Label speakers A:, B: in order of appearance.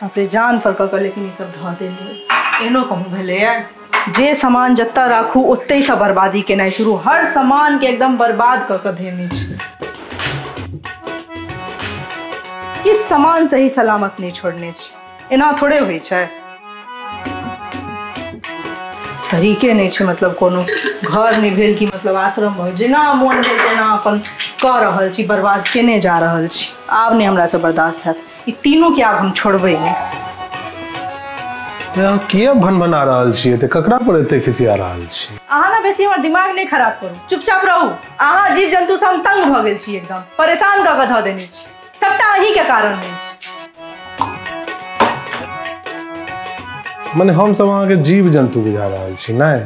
A: अपने जान पर कऽ कऽ लेकिन ई सब धऽ देलियै। एहनो कहूँ भेलैए जे सामान जतऽ राखू ओतहिसँ बर्बादी केनाइ शुरू, हर सामानके एकदम बर्बाद कऽ कऽ धेने छी। किछु सामान सही सलामत नहि छोड़ने छी। एना थोड़े होइ छै, तरीके नहि छै। मतलब कोनो घर नहि भेल कि मतलब आश्रम भऽ, जेना मोन भेल तेना अपन कऽ रहल छी, बर्बाद केने जा रहल छी। आब नहि हमरासँ बर्दाश्त हैत, ई तीनूके आब हम छोड़बै नहि।
B: अहाँ किया भनभना रहल छियै? तऽ ककरा पर एते खिसिया रहल छी?
A: अहाँ ने बेसी हमर दिमाग नहि खराब करू, चुपचाप रहू। अहाँ जीव जन्तुसँ हम तंग भऽ गेल छी, एकदम परेशान कऽ कऽ धऽ देने छी। सबटा अहीँके कारण अछि।
B: मने हम सब अहाँके जीव जन्तु बुझा रहल छी नहि?